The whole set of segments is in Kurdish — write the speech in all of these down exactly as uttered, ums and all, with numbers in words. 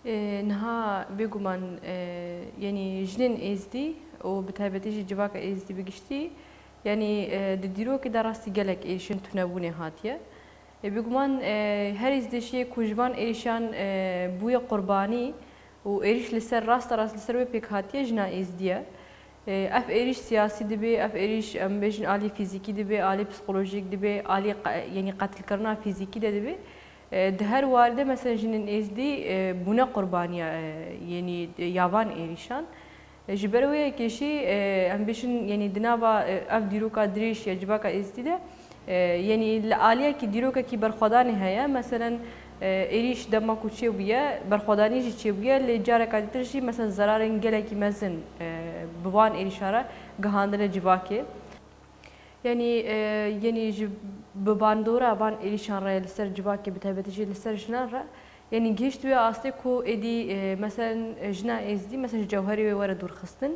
E, niha bêguman, e, yanî jinên êzdî û bi taybetî jî civaka êzdî bi giştî, yanî, e, di dîrokê de rastî gelek êrişên tunebûnê hatiye. E, bêguman, e, herî zêde jî yê ku ji van êrişan, e, bûye qurbanî û êriş li ser, rasta rast li ser wê pêk hatiye, jina êzdî ye. E, ev êriş siyasî dibe, ev êriş, em bêjin, alî fîzîkî dibe, alî psîkolojîk dibe, alî qe-, yanî qetilkirina fîzîkî de dibe. E, di her warî de, mesela, jinên êzdî, e, bûne qurbaniya, e, yanî, e, ya van êrişan. E, ji ber wê yekê jî, e, em bêjin, yanî di nava, e, ev dîroka dirêj ya civaka êzdî de, e, yanî li aliyekî dîrokekî berxwedanê heye. Meselen, e, êrîş dema ku çêbûye, berxwedanî jî çêbûye, lê careka dîtir jî, meselen, zerarên gelekî mezin, e, bi van êrîşan re gihandine civakê. Yanî, e, yanî ji bi bandora van êrîşan re li ser civakê, bi taybetî jî li ser jinan re, yanî gihişt wê astê ku êdî, e, meselen, e, jina êzdî, meselen, ji cewherê wê were dûrxistin.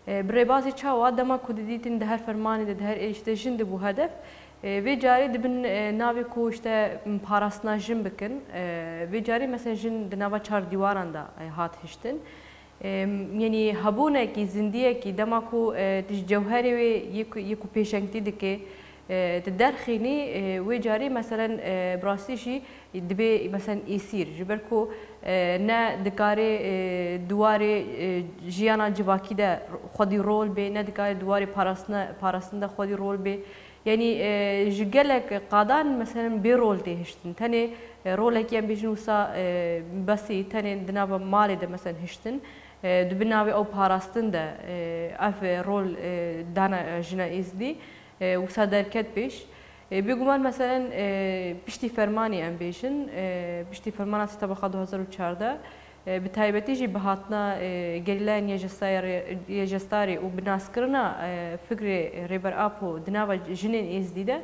E, bi rêbazî çawa, dema ku didîtin di her fermanê de, di her êrîş de jin dibû hedef, e, vê carê di bin, e, navê ku işte, m, parastina jin bikin, e, vê carê, meselen, jin di nava çar dîwaran de, e, hat hiştin. Em, yanî hebûnekî, zindiyekî, dema ku, e, tu ji cewherê wê yê ku, yê ku pêşengtî dike, e, tu derxînî, e, wê carî, meselen, e, bi rastî jî dibê, meselen, êsîr. Ji ber ku, e, ne dikarê, e, di warê, e, jiyana civakî de xwedî rol bê, ne dikarê di warê parastina, parastin de xwedî rol bê. Yanî, e, ji gelek qadan, meselen, bê rol tê hiştin. Tenê, e, rolekî, em bêjin wisa, e, besî, tenê di nava malê de, meselen, hiştin. E, di bin navê ew parastin de, e, ev rol, e, dane, e, jina êzdî, e, wisa derket pêş. E, bêguman, meselen, e, piştî fermanê, em bêjin, e, piştî fermana sê tebaxa du hazar û çardeh, e, bi taybetî jî bi hatina, e, gerîlayên Yejestarê, Yejestarê û bi naskirina, e, fikrê Rêber Apo di nava jinên êzdî de,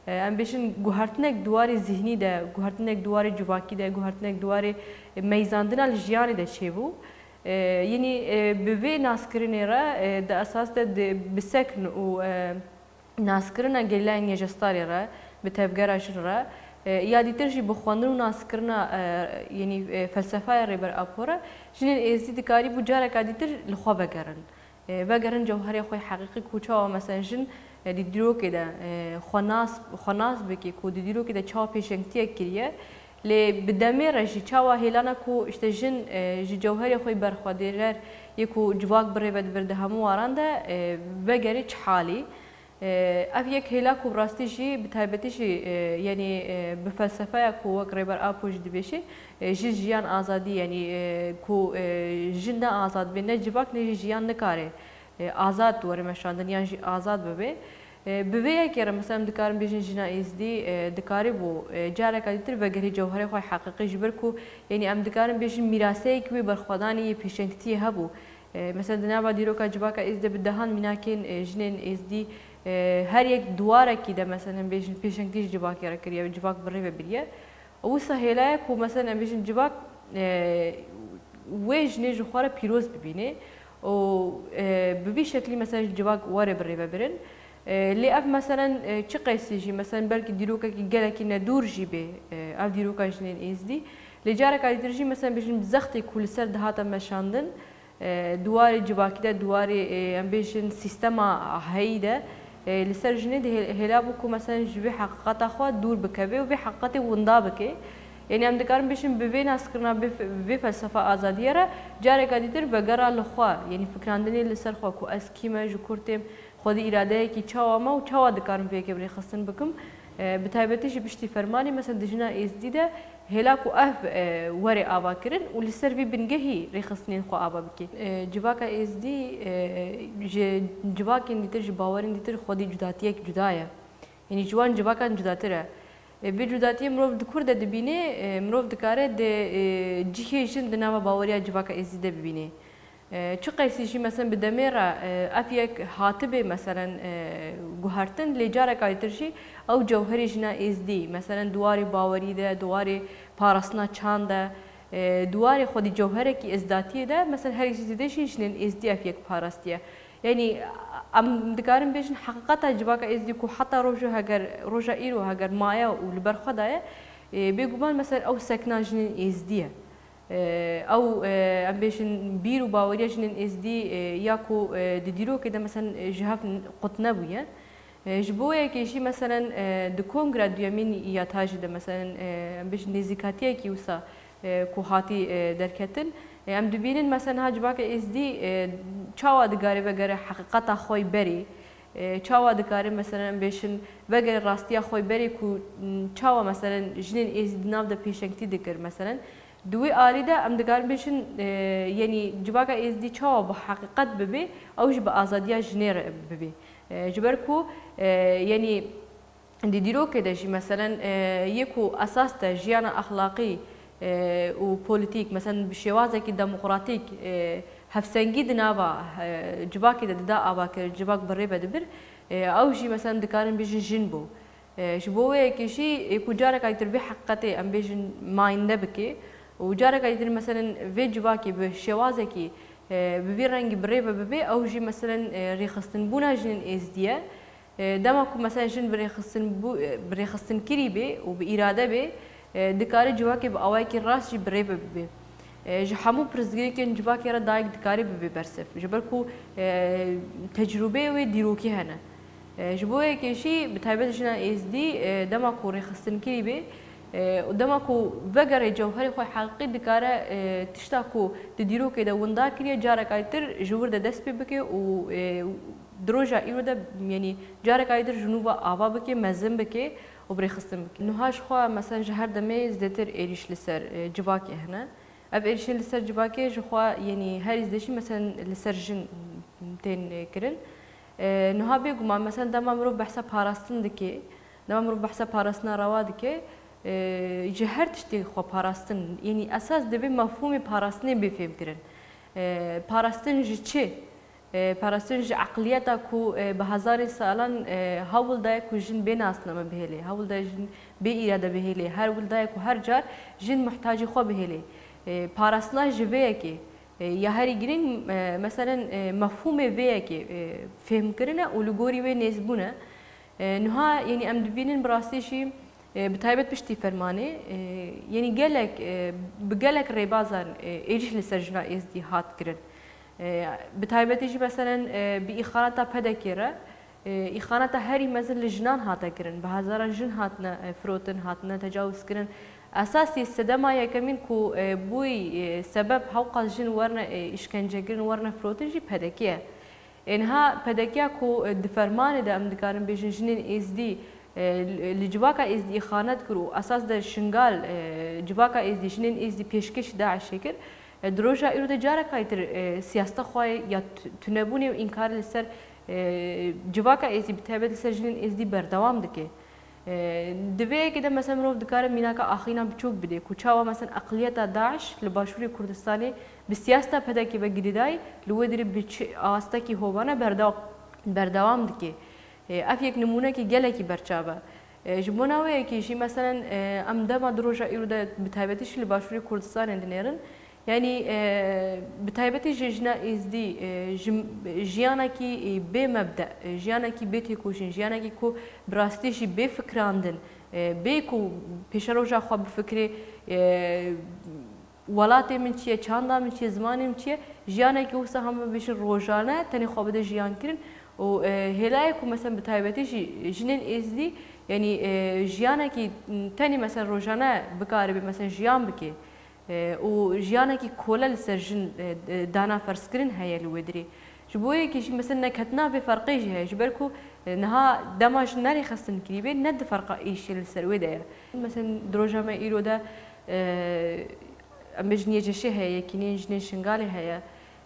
e, em bêjin guhertinek di warê zihnî de, guhertinek di warê civakî de, guhertinek di warê meyzandina li jiyanê de çêbû. E, yanî, e, bi vê naskirinê re, e, di esas de di, bi sekn û, e, naskirina gerîlayên Yejestarê re, bi tevgera jin re, e, ya dîtir jî bi xwendin û naskirina, e, yanî, e, felsefeya Rêber Apo re, jinên êzdî dikarîbû careka dîtir li xwe vegerin. E, vegerin cewherê xwe heqîqî ku çawa, meselen, jin, e, di dîrokê de, e, xwe nas, xwe nas bike, ku di dîrokê de çawa pêşengtiyek kiriye. Lê bi demê re jî çawa hêlana ku işte jin, e, ji cewherê xwe berxwedêrer yê ku civak bi rê ve dibir di hemû waran de, e, vegerê çi halî. E, ev yek hêla ku bi rastî jî, bi taybetî jî, e, yanî, e, bi felsefeya ku wek Rêber Apo jî dibêjî, e, jin jiyan azadî, yanî, e, ku, e, jin ne azad bê, ne civak, ne jî jiyan nikare, e, azad were meşandin yan jî azad bibe. E, bi vê yekê re, mesela, em dikarin bêjin jina êzdî, e, dikarîbû, e, careka dîtir vegerî cewherê xwe heqîqî, ji ber ku, yanî, em dikarin bêjin mîraseyek wê berxwedanê yê pêşengtiyê hebû. E, mesela, di nava dîroka civaka êzdî de bi dehan mînakên, e, jinên êzdî, e, her yek di warekî de, mesela, em bêjin pêşengtî ji civakê re kiriye, civak bi rê ve biriye. Û wisa hêla ye ku, mesela, em bêjin civak, e, wê jinê ji xwe re pîroz bibîne û, e, bi vî şeklî, mesela, civak were bi rê ve birin. E, lê ev, mesela, e, çi qeysî jî, mesela, belkî dîrokekî gelekî nedûr jî bê, e, ev dîroka jinên êzdî. Lê careka dîtir jî, mesela, bêjin zextê ku li ser dihate meşandin, e, di warê civakî de, di warê, e, em bêjin sîstema heyî de, e, li ser jinê dihê-, hêla bû ku, meselen, ji vê heqîqeta xwe dûr bikeve û vê heqîqetê winda bike. Yanî em dikarin bêjin bi vê naskirina, bi fe-, vê felsefa azadiyê re careka dîtir vegera li xwe, yanî fikrandinê li ser xwe ku ez kî me, ji kur têm, xwedî îradeyekî çawa me û çawa dikarim vê yekê bi rêxistin bikim. E, bi taybetî jî piştî fermanê, mesela, di jina êzdî de hêla ku ev, e, were ava kirin û li ser vî bingehî rêxistinên xwe ava bike. E, civaka êzdî, e, ji civakên dîtir, ji bawerên dîtir xwedî cudatiyek cuda ye. Yanî ji wan civakan cudatir e. E, vê cudatiyê mirov di kur de dibîne, e, mirov dikare di, e, cihê jin di nava baweriya civaka êzdî de bibîne. E, çi qeysî jî, meselen, bi demê re, e, ev yek hatibê, meselen, e, guhertin, lê careka dîtir jî ew cewherê jina êzdî, meselen, di warê bawerî de, di warê parastina çand de, e, di warê xwedî cewherekî êzdatiyê de, meselen, herî zêde jî jinên êzdî ev yek parastiye. Yanî, em dikarin bêjin, heqîqeta civaka êzdî ku heta rojo heger, roja îro heger maye û li ber xwe daye, e, bêguman, meselen, ew sekna jinên êzdî ye. E, ew, e, em bêjin bîr û baweriya jinên êzdî, e, ya ku, e, di dîrokê de, meselen, e, ji hev qut nebûye. E, ji bo yekê jî, meselen, e, di kongra duyemîn ya tajî de, meselen, e, em bêjin nêzîkatiyekî wisa, e, ku hatî, e, derketin. E, em dibînin, meselen, ha civaka êzdî, e, çawa digare vegere heqîqeta xwe berê, e, çawa dikare, meselen, em bêjin vegere rastiya xwe berê ku, m, çawa, meselen, jinên êzdî di nav de pêşengtî dikir, meselen. Di wî alî de em dikarin bêjin, e, yenî civaka êzdî çawa bi heqîqet bibe, ew jî bi azadiya jinê re bibe. E, ji ber ku, e, yenî di dîrokê de jî, meselen, e, yê ku esas de jiyana exlaqî, e, û polîtîk, meselen, bi şêwazekî demokratîk, e, hevsengî di nava, e, civakê de dida avakirin, civak bi rê ve dibir, e, ew jî, meselen, dikarin bêjin jin bû. E, ji bo wê yekê jî, e, ku careka dîtir vê heqîqetê, em bêjin, mayînde bike û careka dîtir, meselen, vê civakê bi şêwazekî, e, bi vî rengî bi rê ve bibe, ew jî, meselen, e, rêxistinbûna jinên êzdî ye. E, dema ku, meselen, jin bi rêxistinbû-, e, bi rêxistinkirî bê û bi îrade bê, e, dikare civakê bi awayekî rast jî bi rê ve bibe. E, ji hemû pirsgirêkên civakê re dayik dikare bibe bersiv. Ji ber ku, e, tecrûbeyê wê dîrokî hene. E, ji bo yekê jî, bi taybet jina êzdî, e, dema ku rêxistinkirî bê, e, û dema ku vegere cewherê xwe heqîqî, dikare, e, tişta ku di dîrokê de winda kiriye, careka dîtir ji wir de dest pê bike û, e, di roja îro de, yenî careka dîtir ji nû ve ava bike, mezin bike û bi rêxistin bike. Niha ji xwe, meselen, ji her demê zêdetir êrîş li ser, e, civakê hene. Ev êrîşên li ser civakê ji xwe, yenî herî zêde jî, meselen, li ser jin tên, e, kirin. E, niha bêguman, meselen, dema mirov behsa parastin dike, dema mirov behsa parastina rewa dike, e, ji her tiştê xwe parastin, yenî esas divê mefhûmê parastinê bê fêhmkirin. E, parastin ji çi? E, parastin ji eqliyeta ku, e, bi hezarên salan, e, hewl daye ku jin bê nasname bihêlê, hewl daye jin bê îrade bihêlê, hewl daye ku her car jin muhtacî xwe bihêlê. E, parastina ji vê yekê, e, ya herî girîng, e, meselen, e, mefhûmê vê yekê, e, fêhmkirin e û li gorî wê nêzbûn e. E, niha, yenî em dibînin bi rastî jî, e, bi taybet piştî fermanê, e, yenî gelek, e, bi gelek rêbazan, e, êrîş li ser jina êzdî hat kirin. E, bi taybetî jî, meselen, e, bi îxanata P D K'ê re, e, îxanata herî mezin li jinan hate kirin. Bi hezaran jin hatine, e, firotin, hatine tecawizkirin. Esasî sedema yekemîn ku, e, bûyî, e, sebeb hewqas jin werne, e, îşkencekirin, werne firotin jî P D K ye. Ê niha P D K ya ku, e, di fermanê de em dikarin bêjin jinên êzdî, e, li, li civaka êzdî îxanet kir û esas de Şingal, e, civaka êzdî, jinên êzdî pêşkêşî DAIŞê kir. E, di roja îro de careka dîtir, e, siyaseta xwe ya tu-, tunebûnê û înkarê li ser, e, civaka êzdî, bi taybet li ser jinên êzdî berdewam dike. E, di vê yekê de, mesela, mirov dikare mînaka axîna biçûk bide ku çawa, mesela, eqliyeta DAIŞ li Başûrê Kurdistanê bi siyaseta P D K'ê ve girêdayî, li wê dirê bi çi astekî hovane berdew-, berdewam dike. E, ev yek nimûnekî gelekî berçav e. E, ji bona wê yekê jî, meselen, e, em dema di roja îro de bi taybetî jî li Başûrê Kurdistanê dinêrin. Yanî, e, bi taybetî jî jina êzdî, e, ji, jiyanekî, e, bê mebde, e, jiyanekî bê têkoşîn, jiyanekî ku bi rastî jî bê fikirandin, e, bê ku pêşeroja xwe bifikirê, e, welatê min çi ye, çanda min çi ye, zimanê min çi ye, jiyanekî wisa hema bêjin rojane tenê xwe bide jiyan kirin û, e, hêlayê ku, mesela, bi taybetî jî jinên êzdî, yanî, e, jiyanekî tenê, mesela, rojane bikaribe, mesela, jiyan bike, e, û jiyanekî kole li ser jin, e, e, dana ferzkirin heye li wê dirê. Ji bo yekê jî, mesela, neketina vê ferqê jî heye. Ji ber ku, e, niha dema jin nerêxistin kirî bê, ne di ferqa êrîşê li ser wê de ye. Mesela, di roja me îro de, e, em bêjin Y C Ş heye, Yekîneyên Jinên Şingalê heye.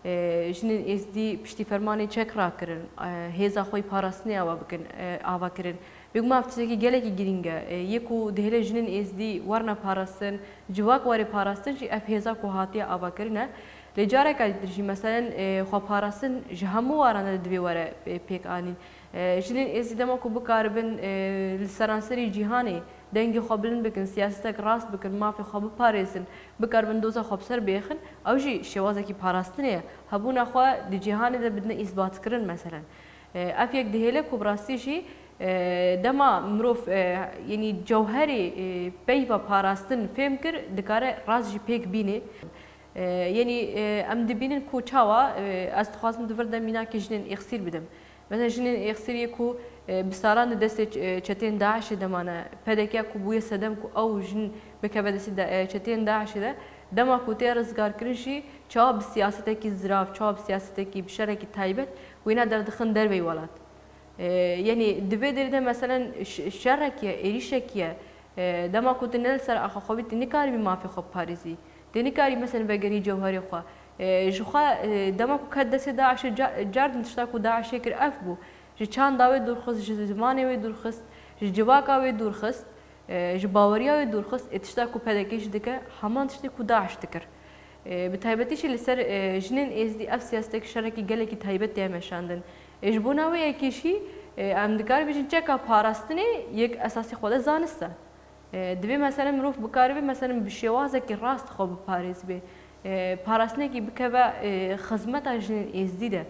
E, jinên êzdî piştî fermanê çek rakirin, e, hêza xwe yî parastinê ava bikin, e, ava kirin. Bêguman ev tiştekî gelekî girîng e. E, yê ku dihêle jinên êzdî werine parastin, civak were parastin jî ev hêza ku hatiye avakirin e. Lê careka dîtir jî, meselen, e, xweparastin ji hemû waran de divê were, e, pêk anîn. E, jinên êzdî dema ku bikaribin, e, li seranserî cîhanê dengê xwe bilind bikin, siyasetek rast bikin, mafê xwe biparêzin, bikaribin doza xwe bi ser bêxin, ew jî şêwazekî parastinê ye. Hebûna xwe di cîhanê de bidine îsbatkirin, meselen. E, ev yek dihêle ku bi rastî jî, E, dema mirov, e, yenî cewherê, e, peyva parastin fêm kir, dikare rast jî pêk bînê. E, yenî, e, em dibînin ku çawa, e, ez dixwazim di vir de mînakê jinên êxsîr bidim. Mesela jinên êxsîriyê ku, e, bi salan di destê ç-, e, çetên DAIŞê de mane, P D K ku bûye sedem ku ew jin bikeve destê de, e, çetên DAIŞê de, dema ku tê rizgarkirin jî çawa bi siyasetekî zirav, çawa bi siyasetekî, bi şerekî taybet wêne derdixin derveyî welat. E, yenî di vê derê de meselen ş-, şerekî ye, êrîşekî ye. E, dema ku tu ne li ser axa xwe bî, tu nikaribî mafê xwe biparêzî. Tu nikarî meselen vegerî cewherê xwe. E, ji xwe, e, dema ku ket destê DAIŞê ca-, cardin tişta ku DAIŞê kir ev bû. Ji çanda wê dûr xist, ji zimanê wê dûr xist, ji civaka wê dûr xist, e, ji baweriya wê dûr xist, ê tişta ku P D K jî dike, heman tiştê ku DAIŞ dikir. E, bi taybetî jî li ser, e, jinên êzdî ev siyasetek şerekî gelekî taybet tê meşandin. E, ji bona wê yekê jî, e, em dikar bêjin çeka parastinê yek esasî xwe de zanist e. E, divê meselen mirov bikaribe meselen bi şêwazekî rast xwe biparêzibe. E, parastinekî bikeve, e, xizmeta jinên êzdî de.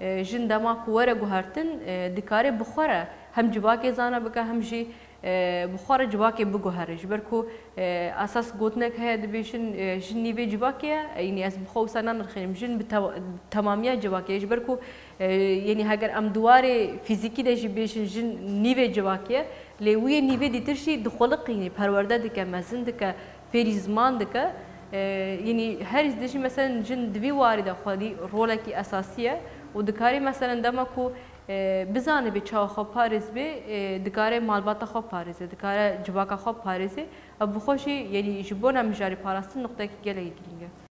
E, jin dema ku were guhertin, e, dikare bi xwe re hem civakê zana bike hem jî, e, bi xwe re civakê biguhere. Ji ber ku, e, esas gotinek heye dibêjin, e, jin nîvê civakê ye. E, yanî ez bi xwe wisa nanirxînim. Jin bi te-, temamiya civakê ye. Ji ber ku, e, yanî heger em di warê fîzîkî de jî bêjin jin nîvê civakê ye, lê wî yê nîvê dîtir jî dixuliqînî, perwerde dike, mezin dike, fêrî ziman dike. E, yanî herî zêde jî meselen jin di vî warî de xwedî rolekî esasî ye û dikarî meselen dema ku, e, bizanibe çawa xwe parêzibe, e, dikare malbata xwe parêze, dikare civaka xwe parêze. Ev bi xwe jî, yanî ji bona mijarê parastin nuqtekî gelekî girîng e.